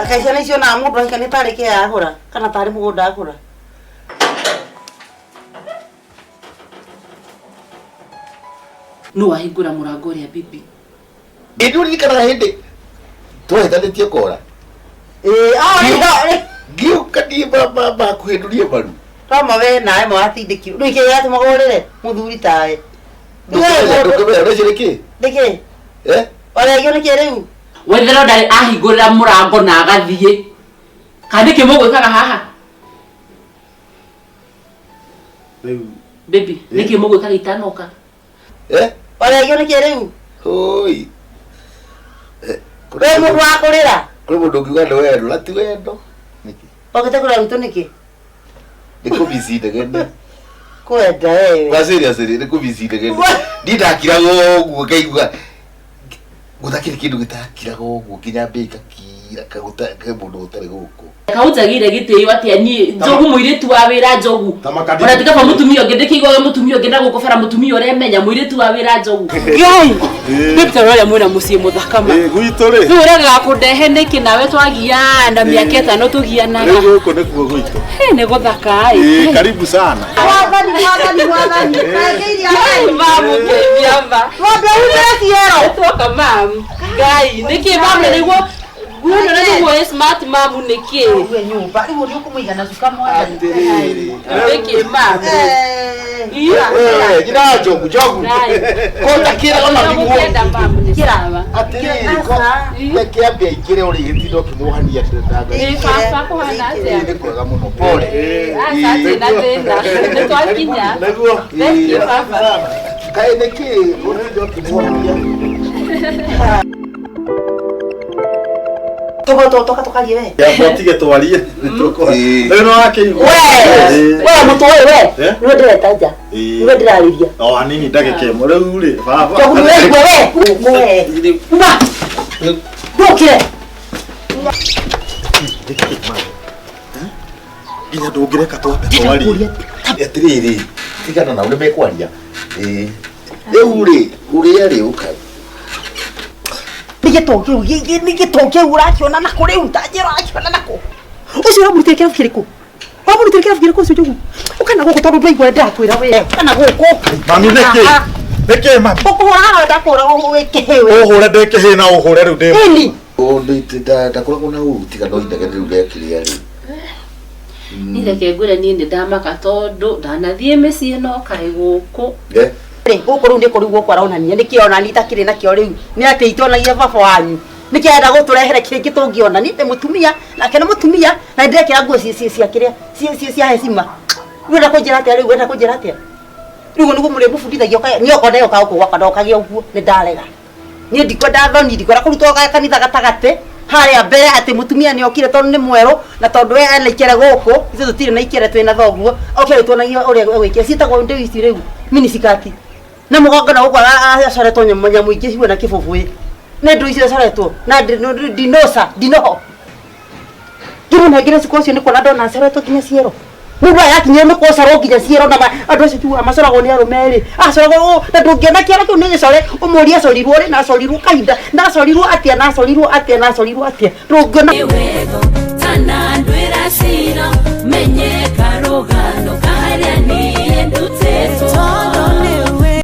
Kaĩ ciana icio na mũndũ ahika nĩ tarĩ kĩ agũra kana tarĩ mũgũnda agũra? Nũ wahingũra mũrango ũrĩa bibi? Ĩ nĩũririkanaga hĩndĩ twahĩtanĩtie kora? Ĩĩ, ah, nĩ- Ngĩũka niĩ hakuhĩ ndurie maru. Roma we nawe mwatindĩkirwo. Rĩu kĩrĩa gĩatũmaga ũrĩre mũthuri tawe. Ndũkĩmenya ũreciria nĩkĩ? Nĩkĩ? Eh? Warĩagio nĩkĩ rĩu? Wethero ndarĩ ahingũrĩra mũrango na agathiĩ. Kana nĩkĩ mũgwĩkaga haha? Rĩu. Baby, nĩkĩ mũgwĩkaga itanoka? Eh? Warĩagio nĩkĩ rĩu? Hoi. Eh, We mũndũ wa kũrĩra. Kũrĩ mũndũ ũngiuga nĩ wendo na ti wendo. Nĩkĩ? Okĩte kũrĩra gwitũ nĩkĩ? Nĩ kũmici ndegene. Kwenda wewe. Wa seriously nĩ kũmici ndegene. Niĩ ndakiraga ũguo ngaigua gũtakĩrĩ kĩndũ gĩtakiraga ũguo nginya mbĩ ikakira kagũta ke mũndũ ũtarĩ gũkũ. Kaunjagĩire gĩtĩo atĩa niĩ njogu mũirĩtu wa wĩra njogu. Ta makandi- Ona ti kaba mũtumia ũngĩ ndĩkĩiguaga mũtumia ũngĩ na gũkũ bara mũtumia ũremenya mũirĩtu wa wĩra njogu. Ngai! Babe ta ũrĩa mwĩna mũciĩ mũthaka ma. Ĩ, gwitũ rĩ Rĩu ũregaga kũndehe nĩkĩ nawe twagiana mĩaka ĩtano rĩu tũgianaga. gũkũ nĩkuo gwitũ. Hĩ, nĩ gũthaka Ĩ, ĩ. karibu sana. Mwathani, mwathani, mwathani. Kaĩkĩiria Ngai, mamu ngeithia ma. Ng'ombe umĩre ciero. Twoka mamu. Ngai, nĩkĩ mamu na nĩguo nguo ĩno na nĩguo ĩ smart mamu nĩkĩ? Uwe nyũmba. Rĩu nĩ ũkũmũiga na cuka mwathani. Atĩrĩrĩ. Nĩkĩ mamu? Eh. Ii. Wewe, jina njogu njogu. Ngai. Ko ndakĩraga mami guo. Ũrĩa mamu nĩ sawa. Atĩrĩrĩ, ko reke ambe aingĩre ũrĩ gĩtinda ũkĩmuohania ndanga. Ĩ baba kũhana atĩa? Nĩ kwega mũno. Pole. Aca hatirĩ na thĩna. Nĩ twakinya. Nĩguo. Thank you baba. Kaĩ nĩkĩ ũtinda ũkĩmuohania? Toka toka tũkarie we. Yamba ũtige twarie. Ĩ. Rĩu nĩ wakĩigua. We, Ĩ. we mũtũ ũyũ we. Eh? Nĩwe ndĩreta nja. Ĩ. Nĩwe ndĩrarĩria. O hanini ndagĩka ĩmwe rĩu rĩ baba. Njogu nĩ ũraigua we. We. Uma. Ndũkĩre. Nginya ndũngĩreka twambe twarie. Atĩrĩrĩ, tigana nao nĩ mekwaria. Ĩ. Rĩu rĩ, ũrĩa rĩ ũka. Nĩ gĩtoo kĩu, nĩ gĩtoo kĩu ũrakĩona nakũ rĩu, ta njĩra ũrakĩona nakũ. Ũcio ũramũrutĩra kĩrabu kĩrĩkũ? Ũramũrutĩra kĩrabu kĩrĩkũ ũcio njogu? Ũka na gũkũ tondũ ndwaigua ndĩrakwĩra we. Ũka na gũkũ. Mami nĩkĩ? Nĩkĩ mami? Ũkũhũra haha ndakũhũra wĩ kĩhĩ we. Ũhũre ndĩ kĩhĩ na ũhũre rĩu ndĩ. Ĩni. Ndakoragwo na ũru tiga no inegene rĩu rekĩrĩa rĩ. Niĩ reke ngwĩre niĩ nĩ ndamaka tondũ ndanathiĩ mĩciĩ no kaĩ gũkũ. Eh? Rĩ, gũkũ rĩu nĩkũ rĩu gũkũ aronania nĩkĩ ona niĩ itakĩrĩ nakĩo rĩu nĩ atĩ itonagia baba wanyu nĩkĩ arenda gũtũrehere kĩngĩ tũngĩona niĩ ndĩ mũtumia nake nĩ mũtumia na nĩndĩrekĩra nguo cia kĩrĩa cia hecima rĩu ũrenda kũnjĩra atĩa rĩu ũrenda kũnjĩra atĩa rĩu ũguo nĩguo mũrĩmũbundithagia niĩ okorwo ndeyoka gũkũ gwakwa ndokagia ũguo nĩ ndarega niĩ ndikwenda thoni ndikwenda kũrutwo kanitha gatagatĩ harĩa mbere atĩ mũtumia nĩ okire tondũ nĩ mwerũ na tondũ we ena ikere gũkũ ithuĩ tũtirĩ na ikere twĩna thoguo oke agĩtuonagia ũrĩa egwĩkĩra ciĩtagwo ndĩu ici rĩu minisikati na mũgongo na gũkũ acoretwo nyamũ ingĩ cihuana kĩbũbũĩ nĩ ndũ icio acoretwo na ndinoca ndinoho ngĩmũnengere cuka ũcio nĩ kuona ndona acoretwo nginya ciero mũndũ aya akinyire nĩ kũcorwo nginya ciero na andũ acio tugaga macoragwo nĩ arũme rĩ acoragwo ũũ na ndũngĩona kĩero kĩu nĩ gĩcore ũmũrie acorirwo rĩ na acorirwo kahinda na acorirwo atĩa na acorirwo atĩa na acorirwo atĩa ndũngĩona wetho kana ndwĩra cira menye karũgano karĩa niĩ ndutĩtwo.